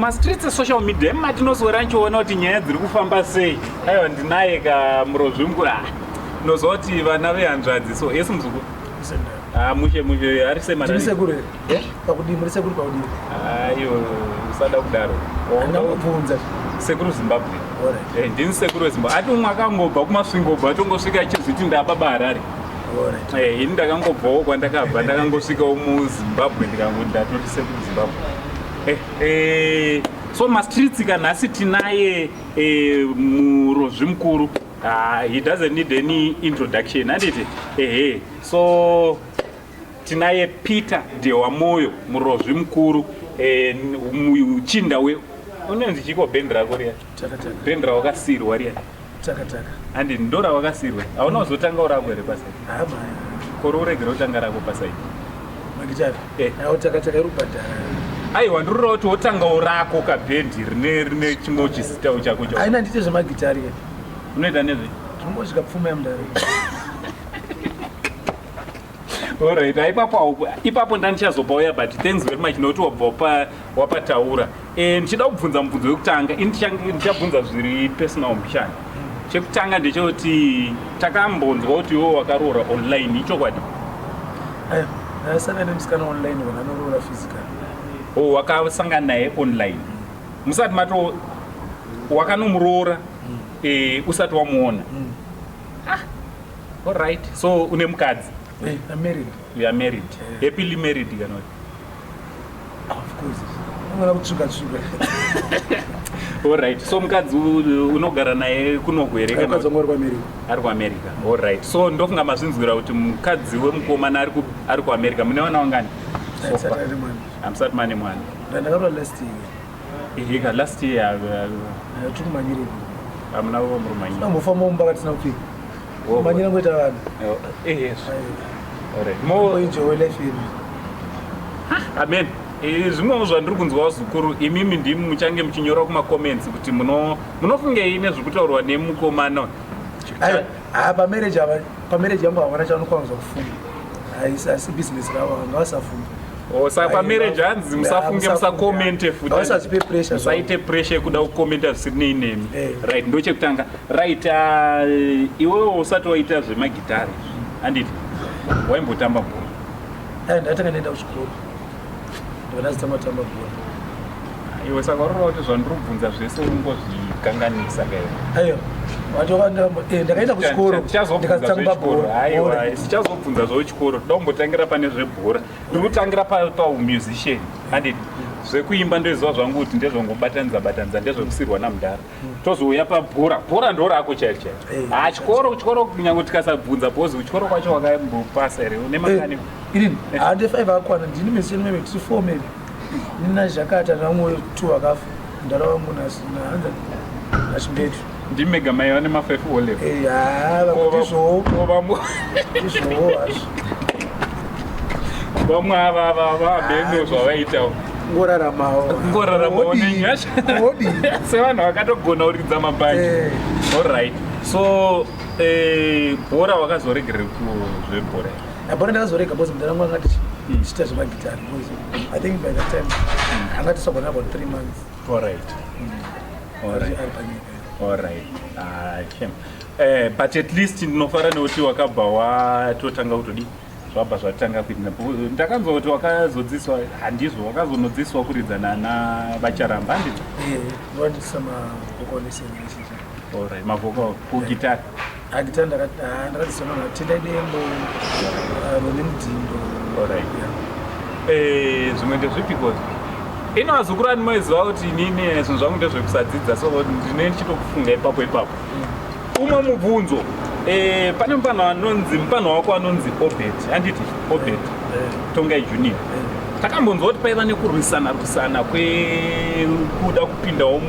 Mumastreets esocial media ematinozora ndichiona kuti nyaya dziri kufamba sei. Aiwa, ndinaye kamurozvi mukuru. Ah, ndinoziva kuti vana vehanzvadzi so yes muzukuru. Ah, mushe mushe ari semara. Sekuru here? Pakudii muri sekuru pakudii? Ayo, usada kudaro. Ndakubvunza. Sekuru Zimbabwe. Eh, ndini sekuru weZimbabwe. Ati umwe akangobva kuMasvingo obva atongosvika achizviti ndababa Harare. Eh, ini ndakangobvawo kwandakabva, ndakangosvikawo muZimbabwe, ndikangoti ndatoti sekuru Zimbabwe. Eh, eh, so mastreets ka nhasi tinaye murozvi mukuru. Ah, he doesn't need any introduction, handiti? Ehe, so tinaye Peter Dewamoyo, murozvi mukuru, muchinda we unonzi chiko bhendi rako riya, bhendi rawakasirwa riya? Takataka. Handi ndo rawakasirwa? Hauna kuzotanga rako here pasaidi? Koro uregera kutanga rako pasaidi. Magitari? Eh. Awo Takataka iri kubhadhara. Aiwa, ndirura kuti wotangawo rako kabhendi rine chimwe chisitawo chako chako. Aina ndite zvemagitari. Unoita nezve? Tinongosvika pfuma yamudare. Alright, ipapo ipapo ndandichazopauya, but thanks very much nokuti wabva wapataura. Ndichida kubvunza mubvunzo wekutanga. Ini ndichabvunza zviri personal mbichana. Chekutanga ndechekuti takambonzwa kuti iwe wakaroora online, ichokwadi? Ayo, ndakasangana nemusikana online, vanhu anoroora physical. O, wakasangana naye online musati mato wakanomuroora usati wamuona? Ah, alright, so une mukadzi? Eh, I'm married. You are married? Yeah. Happily married kana kuti? Of course. Unogona kutsvuka tsvuka. Alright, so mukadzi unogara naye kunoku here? Mukadzi wangu ari kuAmerica. Ari kuAmerica, alright. So ndofunga mazvinzwira kuti mukadzi wemukomana ari kuAmerica. Mune vana vangani? Hatisati ari mwana. Hamusati mane mwana? Ndakaroora last year. Ihika last year? Tiri kumanyire. Hamuna muri manyire? Tambofamba mumba katisina kupfeka. Manyira ngoita vanhu. Yes. Alright. Mo enjoy life yedu. Amen. Zvimwewo zvandiri kunzwa, vazukuru, imimi ndimi muchange muchinyora kumacomments kuti munofungei nezvekutaurwa nemukomana. Ayo, ha, pamarriage ava, pamarriage yangu havana chavanokwanisa kufunga. Haisi business ravo, ngavasafunga. Oh, saka pamarriage hanzi musafunge, musakomente futi. Ngavasazipe pressure. Musaite pressure yekuda kukomenta zvisiri nei nemi. Right, ndo chekutanga. Right, iwewe usati waita zvemagitari, handiti waimbotamba bhora? Ayo, ndatanga ndaenda kuchikoro. Ndakazotanga kutamba bhora. Iwe, saka urora kuti zvandiri kubvunza zvese ungozvikanganisa kaiwe. Ayo. Ndakaenda kuchikoro. Ndikazotamba bhora. Aiwa, tichazobvunza zveuchikoro. Toda kumbotangira pane zvebhora. Ndiri kutangira pamusician, handiti? Zvekuimba ndoziva zvangu kuti ndezvongobatanidza batanidza, ndezvekusirwa namudhara. Tozouya pabhora. Bhora ndo rako chairo chairo. Ha, chikoro, chikoro kunyange tikasabvunza, bhozi kuchikoro kwacho wakambopasa here? Une makani? Inini hande five akwana. Ndini meseni, maybe tiri four, maybe nini naZhakata namwe two akafa, mudhara wangu nahanza naChimbetu. Ndimega maiva nema5 O level? Ndizvowo. Vamwe? Ndizvowo hazvo. Vamwe ava vabeno zvavaitawo. Ngoraramawo. Kungoraramawo nenyasha sevanhu vakatogona kuridza mabhanji. Alright, so bhora wakazoregerera kuzvebhora? Bhora ndakazorega because mudhara wangu angati chiita zvemagitari, because I think by that time angati sagona about 3 months. Alright. Ari panyika. Alright. Ah, shame. But at least ndinofara nekuti wakabva watotanga kutodi zvabva zvatanga kuita. Ndakanzwa kuti wakazodzidziswa, handizvo? Wakazonodzidziswa kuridza nana Vacharamba, handizvo? Ndovandidzisa mavocal lesson echii. Alright, mavocal kugitari? Agitari ndakadzidziswa nana Tendai Dembo, Roni Mudhindo. Alright. Zvimwe ndezvipiko ino, vazukuru? Ani moiziva kuti inini zvinhu zvangu ndezvekusadzidza, so ndine ndichitokufunga ipapo ipapo. Umwe mubvunzo, pane mupanho anonzi, mupanho wako anonzi Obert, handiti? Obert Tongai Junior. Takambonzwa kuti paiva nekurwisana rwisana kwekuda kupindawo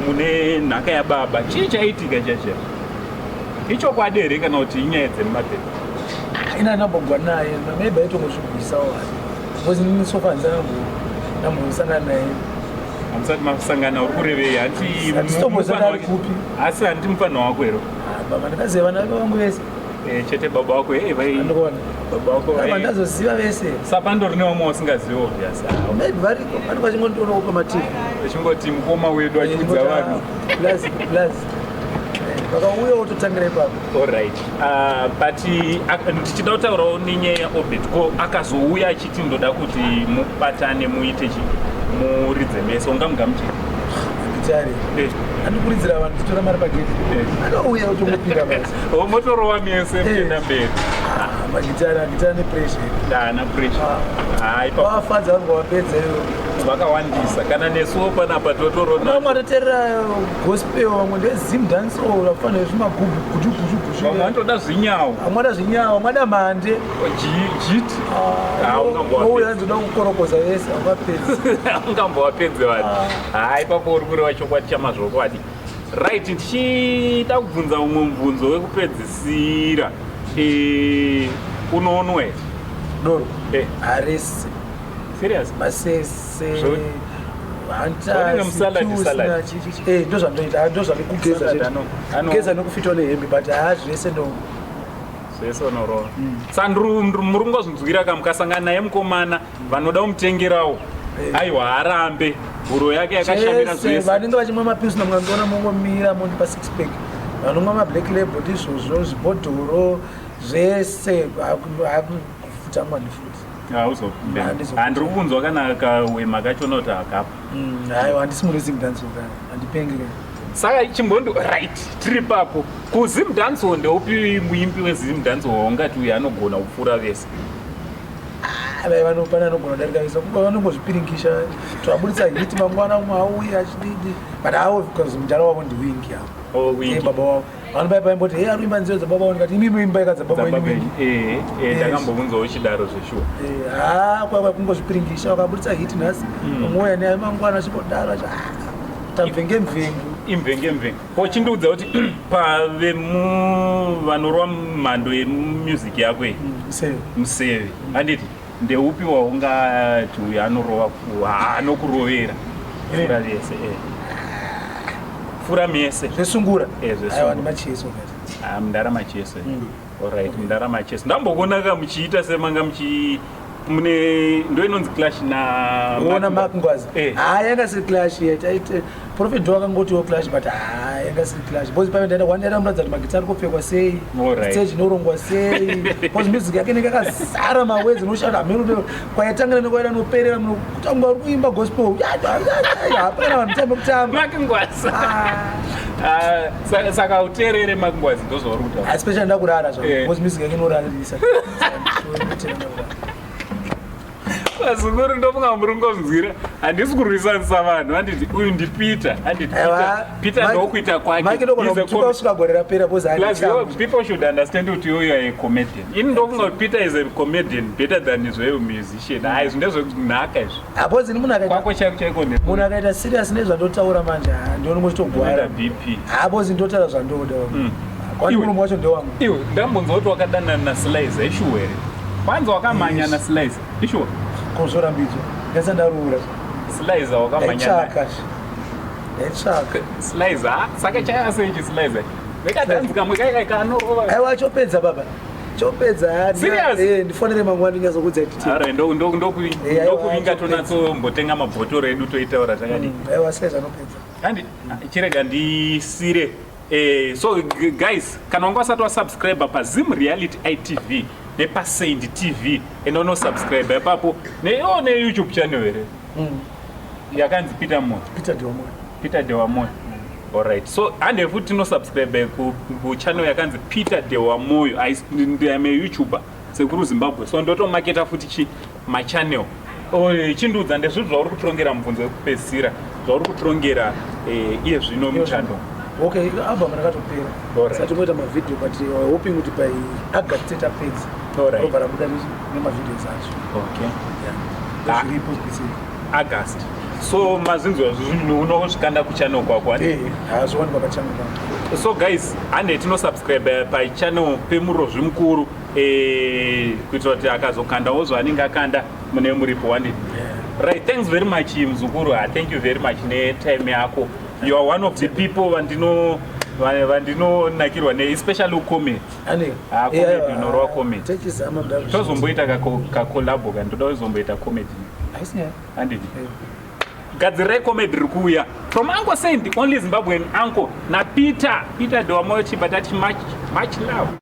mune nhaka yababa. Chii chaitika chacha? Ichokwadi here kana kuti inyaya dzemumapepa? Ina ndambogwa naye, maybe aitongozvigwisawo hake, because inini so far ndambosangana naye. Hamusati masangana? Uri kurevei? Hanti Handitombozoti ari kupi. Asi handiti mupanho wako here? Baba, ndakaziva vana vangu vese. Eh, chete baba wako eh, vai Andikuona. Baba wako Ava ndazoziva vese. Sapandori nevamwe usingazivi, obvious. Maybe variko, vanenge vachingondionawo pamaTV. Vachingoti mukoma wedu achiudza vanhu. Plus plus. Vakauya wototangira ipapo. Alright. But tichida kutaurawo nenyaya yaObert, ko akazouya achiti ndoda kuti mubatane, muite chi muridze mese, ungamugamuchira? Gitari. Andikuridzira vanhu titora mari pageti. Anouya otongopinda basi. O, motorova mese muchienda mberi. Ah, magitari, agitari nepressure. Haana pressure. Hai, ipapo. Vafadza vanhu vapedza ivo. Vakawandisa, kana nesuwo panapa totorona. Vamwe vanoteerera gospel, vamwe ndeZim dancehall, vafanira zvimagubhu guju guju guju. Vamwe vanotoda zvinyawo. Vamwe vada zvinyawo, vamwe vada mhande. Jiti. Ouya anzoda kukorokoza vese, haungapedzi. Ungambovapedze vanhu. Hai, ipapo uri kureva chokwadi chamazvokwadi. Right, tichida kubvunza umwe mubvunzo wekupedzisira. Unoonwa here? Doro? Eh. Harisi. Serious? Masese. Vanenge musalad, salad. Ndo zvandoita, ndo zvandikugeza. Salad Chete. Kugeza nekufitwa nehembe, but haa, zvese ndo. Zvese unorova. Saka muri kungozvinzwira ka, mukasangana naye mukomana vanoda kumutengerawo, aiwa, haarambe, huro yake yakashamira. Chese. Zvese. Vanenge vachimwa mapills, namwandiona mongomira mondipa six pack, vanomwa mablack label, ndizvozvo, zvibhodhoro zvese, hakufuta mwani futi. Handizo- Handiri kubvunzwa kana kawema kachona kuti akapa. Haiwa, handisi muRacing Dance kana handipengi kana. Saka chimbondi, right, tiri papo kuZim Dancehall, ndeupi muimbi weZim Dancehall waungati uyu anogona kupfuura vese? Vai vanopana anogona kudarika vese, kuba vanongozvipiringisha, toabudisa hit mangwana, umwe auye achididi, but hawo because mudhara wavo ndiWingi avo. Oh, Winky. Eh, baba wavo vanhu vaimboti, "Hey, ari kuimba nziyo dzababa wavo." Ndikati, "Imimi imbai ka dzababa wenyu, Wingi." Ndakambobvunzawo chidaro zveshuwa. Ha, kwaiva kungozvipiringisha, vakabudisa hit nhasi, umwe uya naye mangwana, achimbodaro achi tamvenge mvengu. Imvenge mvenge. Ko chindiudza kuti pavemu vanorova mhando yemusic yako iyi, Museve. Museve, handiti? Ndeupi waungati uyu anorova anokurovera pfuura vese? Pfuura mese. Zvesungura? Zvesungura. Aiwa, ndiMacheso kati. Ah, mudara Macheso. Alright, mudara Macheso. Ndambokuona ka muchiita semanga muchi mune ndo inonzi clash na Ona Mark Ngwazi. Haa, yanga siri clash yet. Aite Prophet ndo akangotiwo clash, but haa, yanga siri clash because pave ndaenda one ndamuratidza kuti magitari kupfekwa sei, stage inorongwa sei, because music yake inenge yakazara mawords, unoshanda hameno kwaitangira nekwaida noperera, kutanga uri kuimba gospel, hapana vanhu tambe kutamba. Mark Ngwazi. Ah, saka uteerere Mark Ngwazi, ndozvauri kutaura? Especially ndakurara zvavo, because music yake inorarisa. Vazukuru, ndofunga muri kungonzwira, handisi kurwisanisa vanhu, handiti? Uyu ndiPeter, handiti? Peter ndokuita kwake. Mike ndogona kutuka kusvika gore rapera because Plus, people should understand kuti you are a comedian. Ini ndofunga kuti Peter is a comedian better than zveyo musician. Hai, izvi ndezvekunhaka izvi. Because ini munhu akaita Kwako chaiko chaiko munhu akaita serious nezvandotaura manje, ndionongotogwara. BP. Because ndotaura zvandoda, kwani muromo wacho ndewangu. Iwe, ndambonzwa kuti wakadanana naSlice, ishuwa here? Kwanza wakamhanya naSlice, ishuwa? Kozvorambidzwa, ndasa ndaroora. Slice wakamhanya? Ndaitsvaka, ndaitsvaka. Slice, ha, saka chaiva sei chiSlice vekadhanzi kamwe kaikai kanorova? Aiwa, chopedza baba, chopedza. Serious? Ndifonere mangwana ndinyatsokuudza detail. Alright, Aiwa, ndokuvinga chopedza. tonatsombotenga mabhotoro edu, toitaura takadii. Aiwa, Slice anopedza. Handi chirega ndisire. So guys, kana wanga usati wasubscribe paZim Reality ITV nepaSaint TV, enda unosubscribe ipapo neiwo neYouTube channel here yakanzi Peter Moyo? Peter Dewamoyo. Peter Dewamoyo, alright. So hande futi tinosubscribe kuchannel yakanzi Peter Dewamoyo. Am a YouTuber, Sekuru Zimbabwe, so ndotomaketa futi chi machannel. Oh, chindiudza ndezvinhu zvauri kutirongera, mubvunzo wekupedzisira, zvauri kutirongera iye zvino muchando. Okay, album rakatopera. Saka tingoita mavideo, but we are hoping kuti by August tapedza. Robva rabuda nemavideos acho. Ah. Zviripo specific. August, so mazinzwa, unosvikanda kuchannel kwako, handi? Hazviwanikwa pachannel pangu. So guys, hande tinosubscribe pachannel pemurozvi mukuru, kuitira kuti akazokandawo zvaanenge akanda mune muripo wani. Right, thanks very much, muzukuru. Thank you very much netime yako. You are one of the people vandino Vandinonakirwa ne especially ucomedy. Ah, comedy unorova comedy. Tozomboita kakolabo ka ndoda kuzomboita comedy. Handidi. Gadzirirai comedy riri kuuya. From Uncle Saint, the only Zimbabwean uncle, naPeter. Peter Dowamoyo Chibva tati much, much love.